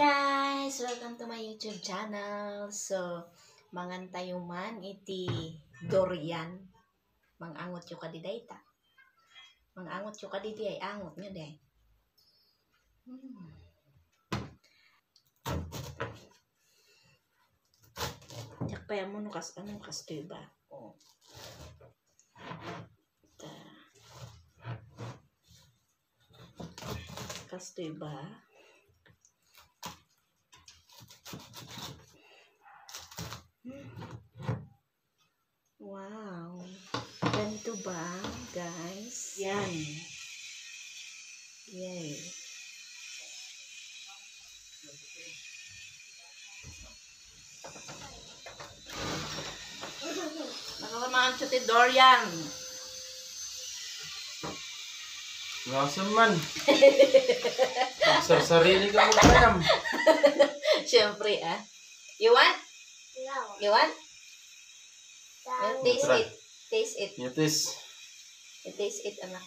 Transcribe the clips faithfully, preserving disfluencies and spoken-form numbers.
Guys, welcome to my YouTube channel. So, mangan tayo man iti durian. Mangangot yo kadi dayta. Mangangot yo kadi di ay angot nyo di. Hmm. Diak pay ammo no kas-, ano, kastoy ba? Oh. Ta. Kastoy ba? Wow. Ganito ba, guys? Yan. Yay. Nakasamahan siya ti durian. Ngasem man. Sarsarili ka mo kayam. Siyempre, ah. You want? No. You want? Taste it. Taste it. You taste. You taste it, anak.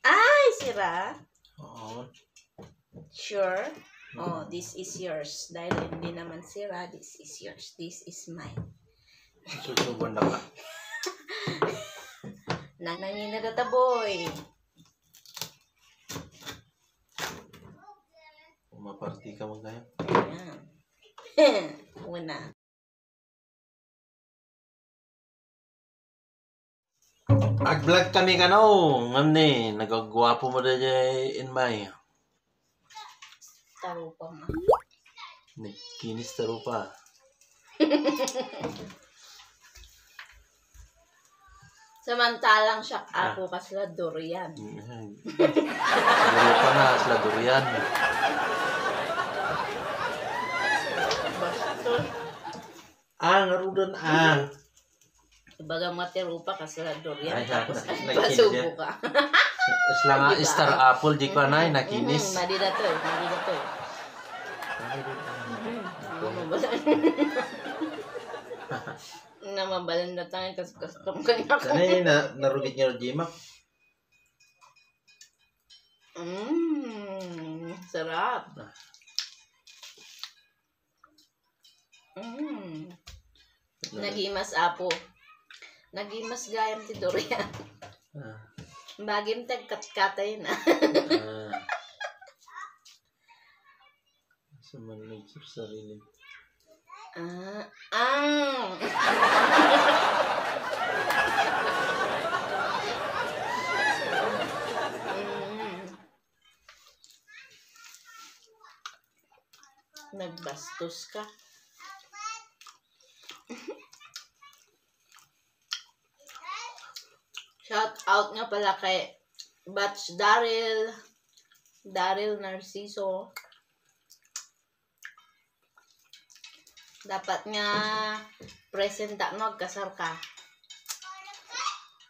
Ay, sira. Oo. Sure? Oh, this is yours. Dahil hindi naman sira, this is yours. This is mine. Susubuan na ka. Nanay na data, boy. Pumaparty ka mo kaya? Ayan. Una. Ag-vlog kami kano, ngem ni, nagagwapo mo da jay in may. Tarupa nga. Nagkinis tarupa. Samantalang siya Ah. ako kasla durian. Mm. Tarupa na, kasla durian. Bastos. Ah, ngarudan, ah. Ibaga nga ti rupa, kasla durian, Ay, tapos ay, ay, pasubo ay, ka. Kasla nga Di ba? star apple, di ko anay, Mm, nakinis. mm, madi na to eh, madi na to eh. Ay, di ko anay. Mm, ano ba? Namabalan na tayo, kas-, custom kanya. Sanay na, narugit niya, Jima. Mm, sarap. Ah. Mm. Ano? Nagimas, apo. Nagimas gayam ti durian. Ah. Bagim ti agkatkatay na. Ah. Sa man nagsarsarili. Ah, ah. Mm. Nagbastos ka. Shout out nga pala kay Batch Daryl, Daryl Narciso. Dapat nga presenta no, agkasar ka.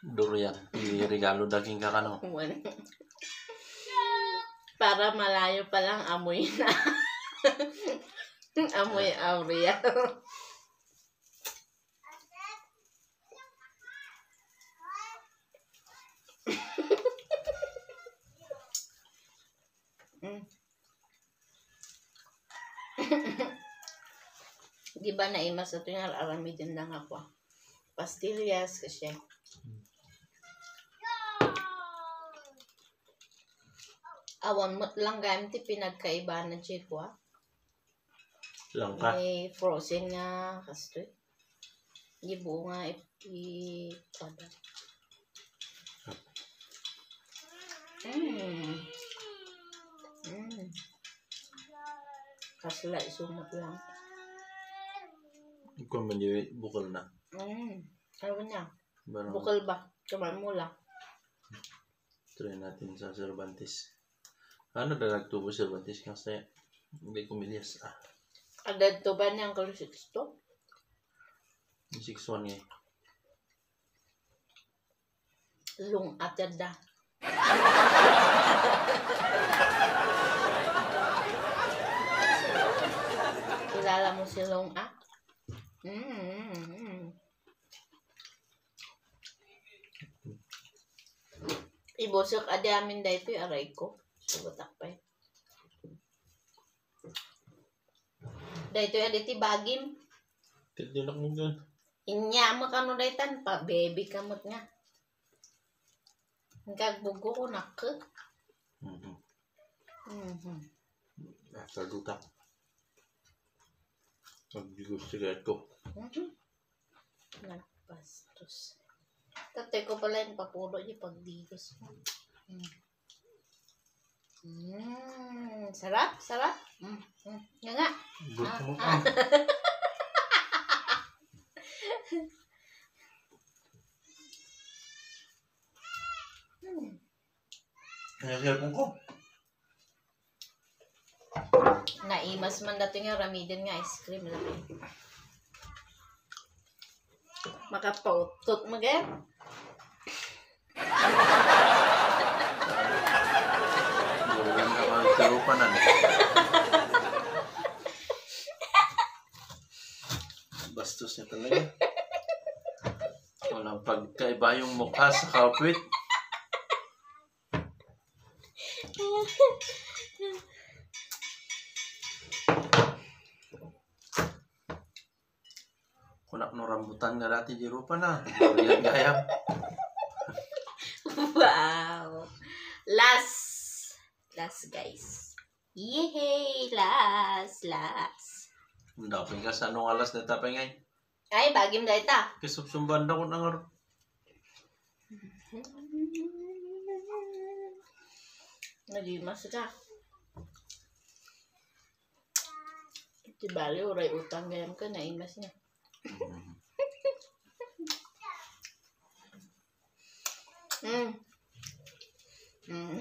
Durian, iregalo daging kakano. Wan. Para malayo pa lang, amoy na. Amoy aurea. Mm. Di ba naimas ito yung aramidin lang ako? Pastillas kasi. Awan met lang gayam ti pinagkaiba na, Chico, ah. Langka. May frozen nga kastoy. Di buo nga i-, i-, ano. Mm. Mm. Kasla isumot lang. Ikaw man di bukal na. Mm. Ano niya? Barang Bukal ba? Kaman mo lang. Try natin sa Cervantes. Ano na nagtubo Cervantes? Kasi hindi kumilyas. Ah. Adad to ba niyang kalo six two? Six one nga eh. Lung-at yada. Kilala mo si Lung-at? Mm, mm, mm. Ibusok adi amin daytoy, aray ko. Sabutak pa eh. Daytoy a diti bagim. Tiltilak mo dyan. Inya mo kano daytan, pa baby ka mo nga. Ang kagbuggo ko nak. Mhm. Mhm. Nasa dutak. Ang digos sigaret ko. Mhm. Nagbastos. Tatay ko pala yung papulo niya pagdigos mo. Mm. Mm, sarap, sarap. Mm, mm. Nga nga. Gusto Ah, mo ah. ah. Mm. Ang cellphone ko. Naimas man dati nga ramiden nga ice cream lang. Makapautot mo, ge? Bulan ka pa sa rupanan. Bastos niya talaga. Walang pagkaiba yung mukha sa kapit. Kunak no rambutan nga dati di rupa na. Durian gayam. Wow. Last. Last, guys. Yehey! Last! Last! Ang dapay ka sa anong alas na tapay ngay? Ay, bagim da ita. Kisubsumban da ko nangar. Nagimas ka. Di bali, uray utang gayam ka, naimas niya. Mm. Mm. Mm.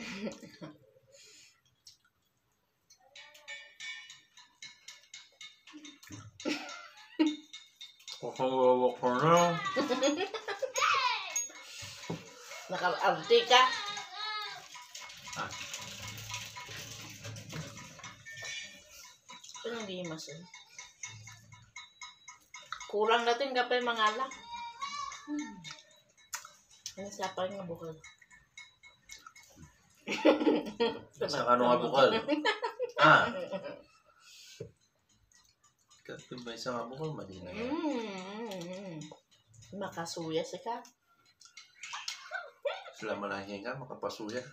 Nakabti ka. Ah. Ano di masin? Kurang natin ka pa yung mangala. Hmm. Ano sa pa nga bukal? Sa ano nga bukal? Ah. Katong may sa nga bukal, mali na yan. Mm, mm, mm. Makasuya sika. Sila malaki nga, makapasuya.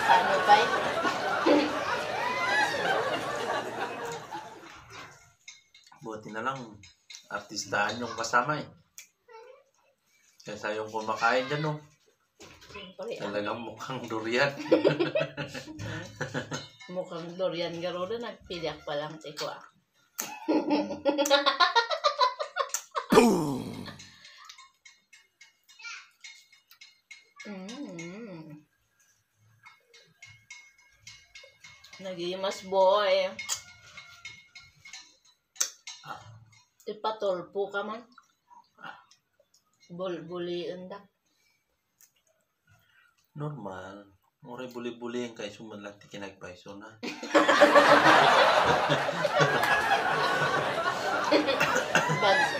Paano pa eh? Buti na lang, artistahan yung kasama eh. Kaysa yung kumakain dyan, no? Siyempre, ah. Talagang mukhang durian. Mukhang durian, garo na nagpiliak pa lang, tiko, ah. Mm. Nagimas, boy. Ah. Ipatulpo ka man. Ah. Bulbuliin da. Normal. Uray buli-buliin ka, isu man lang ti kinagpayso na. Bag-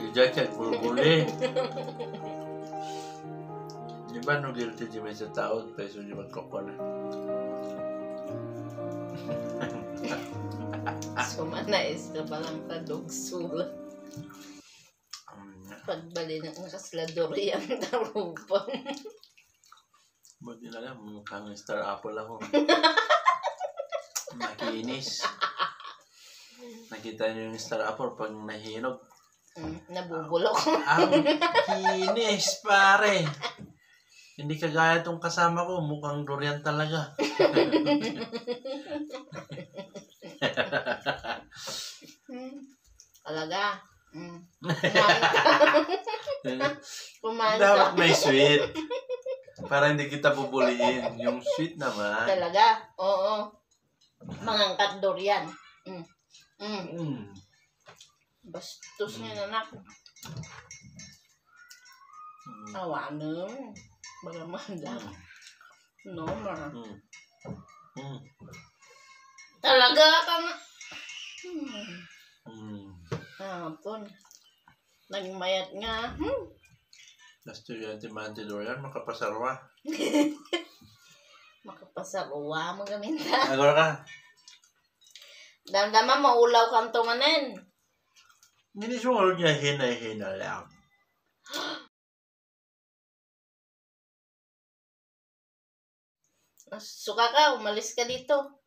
Diyan siya, bulbuli. Di ba, no guilty di may sa tao, peso di magkakon na. Sumanais ka palang tadog sula. Pagbalinak na kasla durian tarupan. Buti na lang, mukhang star apple ako. Makinis. Nakita niyo yung star apple pag nahinog? Mm, nabubulok. Ang kinis, pare. Hindi kagaya tong kasama ko, mukhang durian talaga. Hmm. Talaga. Mm. Kumain ka. Kumain ka. Dapat may sweet. Para hindi kita bubuliin. Yung sweet naman. Talaga? Oo. Mangangkat durian. Mm. Mm. Mm. Bastos nga anak. Mm. Awanen. Baga manda. Mm. No, ma. Mm. Mm. Talaga kang, hmm. Mm. Hapon. Nagmayat nga, hmm. Estudyante man ti Dorian, makapasarwa. Makapasarwa, magaminta. Agor ka. Damdama, maulaw kanto manen. Hindi sumulod niya, hinay-hinay lang. Suka ka, umalis ka dito.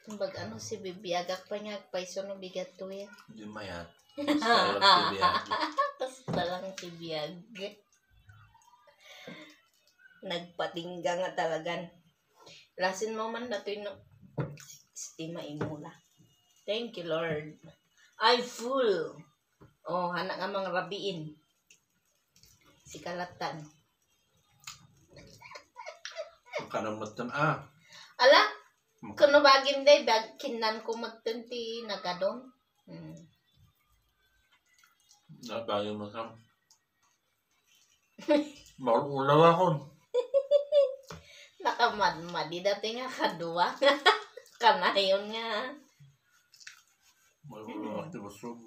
Kumbaga, ano, si bibiagak pa niya, agpayso no bigat to yan. Hindi mayat. Basta lang si biyag. Basta lang si biyag. Nagpatingga nga talagan. Lasin mo man datoy no. Stima imula. Thank you, Lord. I full. Oh, hana nga mangrabiin. Si kalatan. Ang kanang matan, ah. Ala? Mak- Kuno bagim day, bag kinnan ko magtenti nagadon. Hmm. Nabagim mo sa Maulaw ako. Nakamadmadi dati nga kadua. Kanayon nga. Maulaw ako, busog.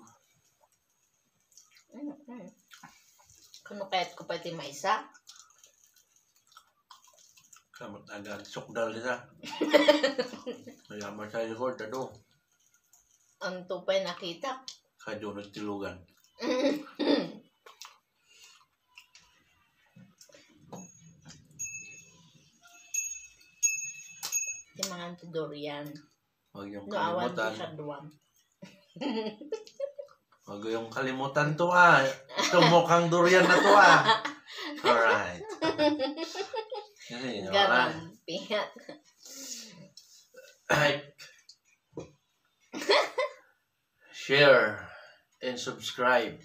Mm-mm. Kano kayat ko pa iti maysa? Kamat agad, sukdal dita. Kaya masaya ko, dado. Ang tupay nakita. Kadyo nagtilugan. Ti mangan ti durian. Huwag yung No awan kalimutan. Di kaduam. Huwag yung kalimutan to, ah. Itong mukhang durian na to, ah. Alright. Kasi, wala. Garampi. Ay. Share and subscribe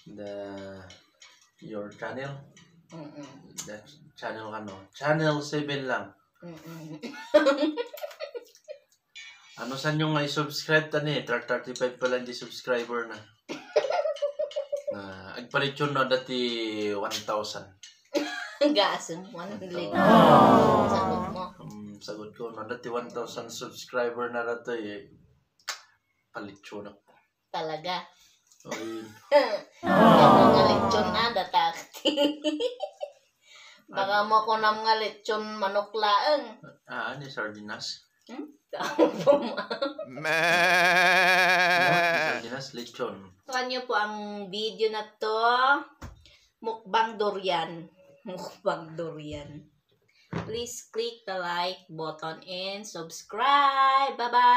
the your channel. Mm-mm. The channel ano? Channel seven lang. Mm-mm. Ano san yung nga i-subscribe ta ni? Thirty-five pa lang di subscriber na. Ah, agpalityon no dati one thousand. Gasem, one hundred. Sagot mo. Um, sagot ko, no, dati one thousand subscriber na dati, eh, palityon na. Talaga. Oy. Ano nga lechon na, datak. Baka mo ko nam nga lechon manok laeng. Ah, ni sardinas. Hmm? Meh. Sardinas, lechon. Kuha niyo po ang video na to. Mukbang durian. Mukbang durian. Please click the like button and subscribe. Bye-bye!